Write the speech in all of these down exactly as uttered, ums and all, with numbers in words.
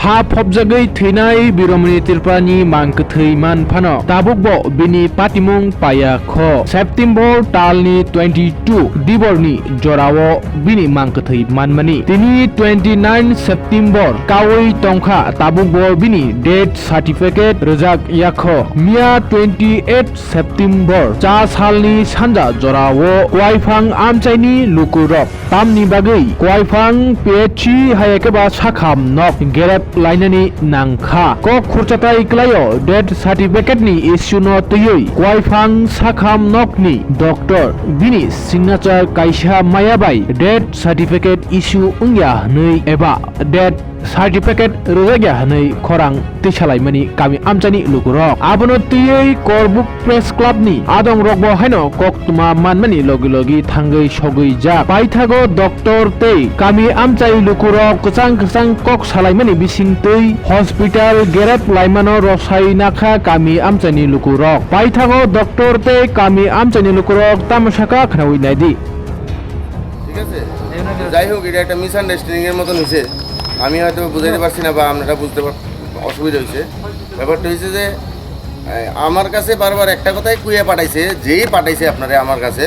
Ha phobjagwi thwinai Biromoni Tripurani mang kwthwi man phano tabukbo bini patimung paya kho. September talni twenty two diborni jorao bini mang kwthwi manmani. Tini twenty nine September kawi tongkha, tabukbo bini death certificate rwjak yakho. Miya twenty eight September cha salni sanja jorao Kuaiphang amchaini lukurok tamni bagwi Kuaiphang P H C hayakhe ba sakham nok gerep lainani nangkha. Kok khurchatai klaio death certificate ni issue no twiwi Kuaiphang sakham nokni doctor bini signature kaisa maya bai death certificate issue wngya hwnwi eba death certificate rwjakya hwnwi khorang tisalaimani kami amchaini lukurok. Abono twiwi Korbuk Press Club ni adong rokbo haino koktwma manmani logi logi thangwi sogwi jak. Paithago doctor tei kami amchai lukurok kwchang kwchang kok salaimani bisingtwi hospital gerep laimano rosai nakha kami amchaini lukurok. Paithago doctor tei kami amchaini lukurok tamo saka khnawi naidi. ঠিক আছে? যাই হোক, এটা একটা মিসআন্ডারস্ট্যান্ডিং এর মতন হয়েছে। আমি হয়তো বুঝাইতে পারছি না বা আপনারা বুঝতে পার-, অসুবিধা হয়েছে। ব্যাপারটা হয়েছে যে, এ, আমার কাছে বারবার একটা কথাই কুইয়া পাঠাইছে, যেই পাঠাইছে আপনারে আমার কাছে,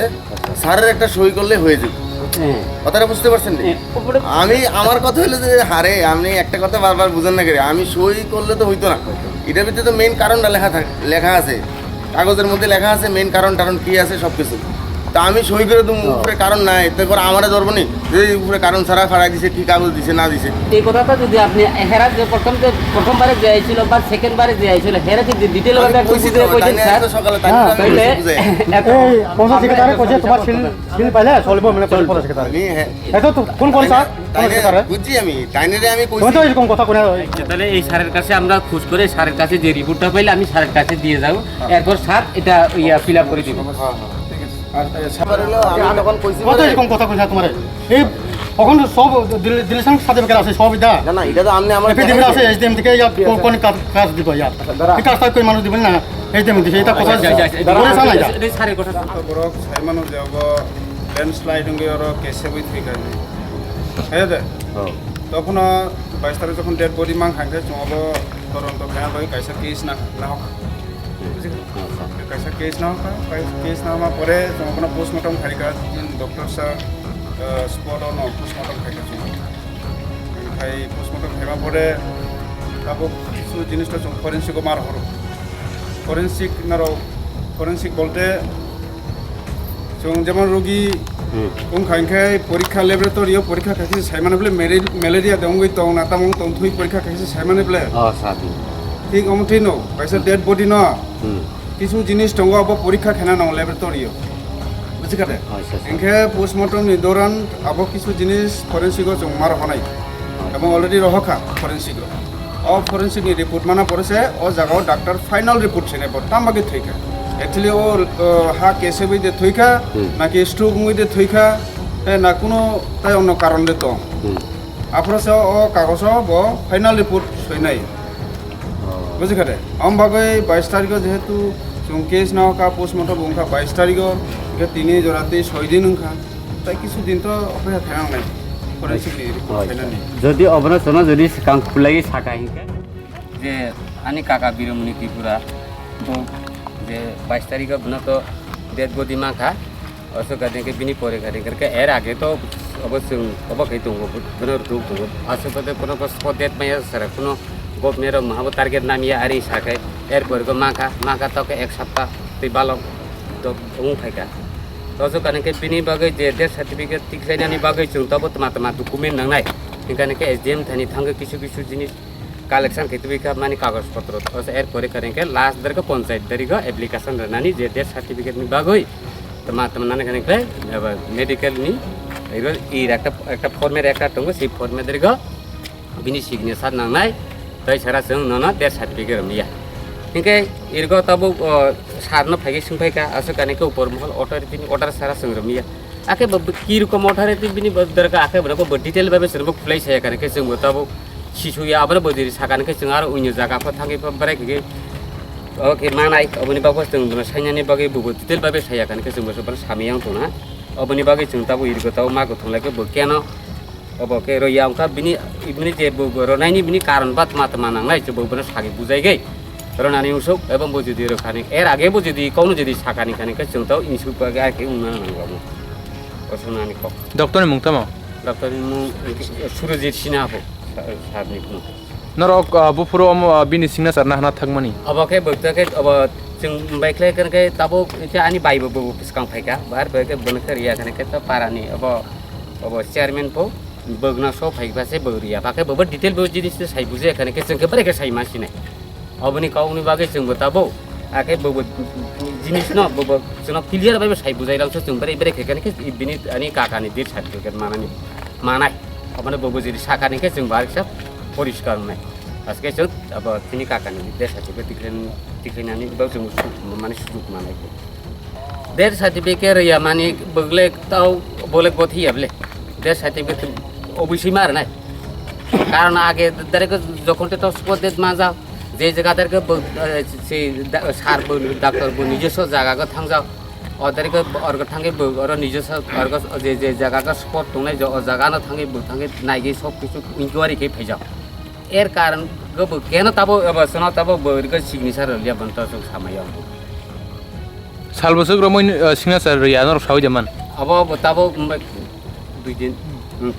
স্যারের একটা সই করলে হয়ে যাবে। কথাটা বুঝতে পারছেন নি? আমি, আমার কথা হলো যে, আরে, আপনি একটা কথা বারবার বুঝেন না কেন? আমি সই করলে তো হইতো না। এটার ভিতরে তো মেইন কারণটা লেখা থাক-, লেখা আছে। কাগজের মধ্যে লেখা আছে মেইন কারণ টারণ কি আছে সবকিছু। তা আমি সই করে দেবো, উপরে কারণ নাই, তারপর আমারে ধরবো নি যে উপরে কারণ ছাড়া ফাড়াই দিছে, কি কাগজ দিছে না দিছে। এই কথাটা যদি আপনি হেরা যে প্রথম যে, প্রথমবারে যে আইছিল বা সেকেন্ড বারে যে আইছিল, হেরা যদি ডিটেইল আমি ভাবে আপনি কইছি বুঝে তো, কইতেন, তাই না? স্যার, এত সকালে তাই না, হ্যাঁ। আমি তাইলে বুঝে। এত এই প্রধান সেক্রেটারি কইছে তোমার সিল, সিল পাইলে চলবো, মানে, প্রধান সেক্রেটারি। আমি, হ্যাঁ। এত তো কোন কোন স্যার? তাই না, প্রধান সেক্রেটারি। বুঝছি আমি, তাই না রে, আমি কইছি। তুমি তো এরকম কথা কই না। আচ্ছা, তাহলে এই স্যারের কাছে আমরা খোঁজ করে স্যারের কাছে যে রিপোর্টটা পাইলে আমি স্যারের কাছে দিয়ে যাব। এরপর স্যার এটা ইয়া ফিল আপ করে দিব। হ্যাঁ, হ্যাঁ। আর, এ, স্যার হলো, আমি তখন কইছি কত বলে এরকম কথা কইছে তোমার? এই এখন সব দিল-, দিলেশন সার্টিফিকেট আছে, সব এটা। না, না, এটা তো আপনি আমার এফিডেভিট আছে, এসডিএম থেকে ইয়া, কোন, কোন কাজ, কাজ দিব ইয়া? আচ্ছা, দাঁড়া। এই কাজটা কই মানুষ দিবেন না? এসডিএম দিছে, এটা কথা আচ্ছা, আচ্ছা, আচ্ছা, বলে এটা, জানা এটা, যায়। এটা স্যারের কথা। তো বড় সাইমানো যাব, ল্যান্ডস্লাইড হয়ে ওরা কেসে বই ঠিক আছে। হ্যাঁ, দে। হ্যাঁ। তখন বাইশ তারিখ যখন ডেড বডি মাং খাইতে চুমাবো তদন্ত খায়া লই কাইসা কেস না, না হোক। বুঝলি? আচ্ছা। Kaisa case na hoka, kaisa case na homa pore, chwng bono postmortem khaika, doctor sir, ah, spot o no postmortem khaika chwng. Khai postmortem khaima pore, abo kisu jinis to chwng forensic o mar horo. Forensic naro, forensic bolte, chwng jemon rogi Hmm. wngkha, hinkhe porikha laboratory o porikha khaisa saimano bole mare-, malaria de wngwi tong na, tamo wng tong thui porikha khaisa saimano bole. Oh, sir. Thik omo thwino, kaisa dead body no. Hmm. Kisu jinis tongo abo porikha khaina nango laboratory o. Buji kha de? Acha, acha. Hinkhe postmortem ni doran abo kisu jinis forensic o chwng ma rohonai. Acha. Ebong already rohokha forensic o. O forensic ni report mana pore se o jaga o doctor final report sene bo tamo bagwi thwikha. Actually o, o ha kesebwi de thwikha, Hmm. naki stroke wngwi de thwikha, eh, na kuno tai onno karon de tong. Hmm. Aphuru se o kagojo bo final report soinai. Oh. Buji kha de? Am bagwi bais tarikh o jehetu chwng case na ka postmortem wngkha bais tarikh o, hinkhe tini jora tei soi din wngkha. Tai kisu din to opekha khainai forensic ni report Oh, khainani. Jodi obono sono jodi swkang khulai saka hinkhe je ani kaka Biromoni Tripura bo je bais tarikh o bono to dead body mankha. Aswk kha hinkhe bini pore kha hinkhe er age to obo chwng obo khai tongo, bono rwtwk tongo. Aswk kha de bono spot dead maya sara kuno government rok maha bo target namya ari sa khai er pore khe mankha, mankha to khe ek sapta tei balok to wng phai kha. Aswk kha hinkhe bini bagwi je death certificate tiklainani bagwi chwng to bo tma tma document nangnai. Hinkhe hinkhe S D M thani thangwi kisu kisu jinis collection khe tubui kha mani kagoj potro. Ose er pore kha hinkhe last derkhe ponchayat derkhe application rwnani je death certificate ni bagwi tma tma nani kha hinkhe eba medical ni ero ir ekta, ekta form er ekta tongo, sei form er derkhe bini signature nangnai, tei sara chwng nono death certificate rwmya. Hinkhe irgo tabuk, o, sar no phaikhe swngphaikha, aswk kha hinkhe upor mohol authority ni order sara chwng rwmya. Akhe bo, bo ki rokom authority bini bo dorkar, akhe bo detail babe chwngbo khulai saya kha hinkhe chwngbo tabuk sisuya, aboni bwdiri saka hinkhe chwng aro uini jaga pho thangwi pho berai khe, obo khe manai, oboni bagwi chwng bono sainani bagwi bo detail babe saya kha hinkhe chwngbo bono samya wng tongna. Oboni bagwi chwng tabuk irgo tabuk mago thwnglai khe bo keno Obo khe rwya wngkha bini, bini je bo, bo rwnaini bini karon ba tma tma nangnai, chwng bo bono sagi bujai gai rwnani usuk, ebong bo jodi rwkhani, er age bo jodi kokno jodi sakani khani khe chwng tao insuk ba khe wngna nangjago. O swngnani kok. Doctor ni mung tamo? Doctor ni mung Surajit Sinha bo, sa-, sir ni mung. Norok, ah, buphuru omo, ah, bini signature nahana thangmani? Obo khe bo khe obo chwng bai khlai khe tabuk ani bai bo, bo bwskang phaikha, bar bai khe bono khe rwya khani khe to parani obo, obo chairman po. Bwkno so phai khe se bwk rwya, bakhe bwbo detail bo jinis se sai bujia khani khe chwng khe bwrwi khe sai ma sinai. Oboni kokni bagwi chwngbo tabuk, akhe bwbo jinisno bwbo chwngno clear bai bo sai bujai rang se chwng bwrwi bwrwi khe khani khe bini ani kakani death certificate manani manai. Oboni bwbo jodi sakani khe chwng bai khe poriskar wngnai. Aske chwng abo chini kakani death certificate tikhlai, tikhlainani bo chwng mane sujuk manai. Death certificate rwya mani bwgle tao bolek bo thwiya bwle. Death certificate obviously ma rwnai. Karon age direct jokhon te to spot death ma jao, je jaga direct bo, eh, se da-, sir bo, doctor bo nijoso jaga go thang jao. O direct orgo thangwi bo oro nijoso orgo je, je jaga go spot tongnai jo, o jaga no thangwi bo thangwi naigwi sob kichu inquiry khe phai jao. Er karon go bo keno tabo, abo sono tabo bo rwgo signature rwliya bono to chwng samaya. Sal bwswk romwi, eh, signature rwya norok saui de man? Abo bo tabuk, mm, dui din, mm,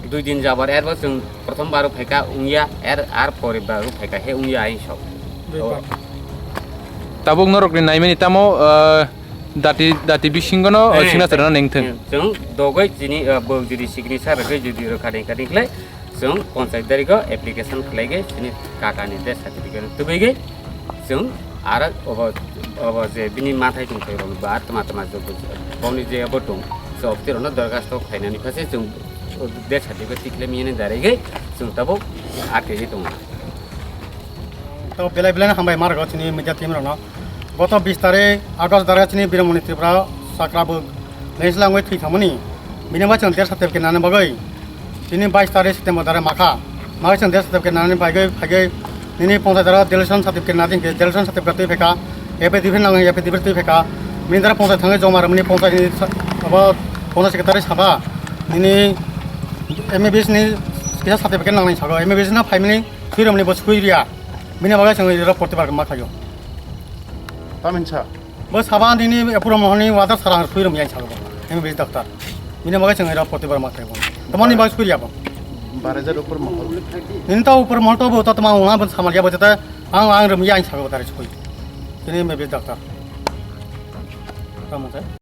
dui din jabar, erbo chwng prothom baro phaikha wngya, er ar pore baro phaikha he wngya ain sok. Dui bar. Tabuk norokni naimani tamo, eh, dati, dati bisingono, eh, eh, signature rwna nengthwng. Eh, chwng dogwi chini, eh, bo jodi signature rwgwi jodi rwkha de kha de khlai, chwng ponchayat darigo application khlaigwi chini kakani death certificate tubigwi chwng aro obo, obo je bini mathai tongthai rok ba tma tma je boni je abo tong, se office rokno dorkhasto khlainani phase chwng death certificate tikhlai miyani darigwi chwng tabuk athewi tongo. To belai belai no hambai ma rwgo chini media team rokno. Goto bis tarik August dare chini Biramoni Tripura sakra bo naisla wngwi thwi thangmani. Bini bai chwng death certificate nani bagwi chini bais tarik September dare makha. Makha chwng death certificate nani bagwi phagwi nini ponchayat dara deletion certificate nadi hwnkhe deletion certificate twi phaikha. Affidavit nango affidavit twi phaikha. Bini dara ponchayat thangwi joma rwmani ponchayat ni sa-, abo ponchayat secretary sakha nini M B B S ni kisa certificate nangnai sago. M B B S no phaimani swi rwmani bo swi rwya. Bini bagwi chwng rok protibar ma khaio. Tamhinsa. Bo saba nini Apura Mohoni wada sarang sui rom yang sabo. M B B S doctor. Bini bagwi chwng ira protibar ma khai bo. Tamoni bagwi sui ya bo. Barajar upor mohol. Nini ta upor mohol to bo to tama unga bo samal ya bo jeta ang ang rom yang sabo tare sui. Nini M B B S doctor. Tamo te.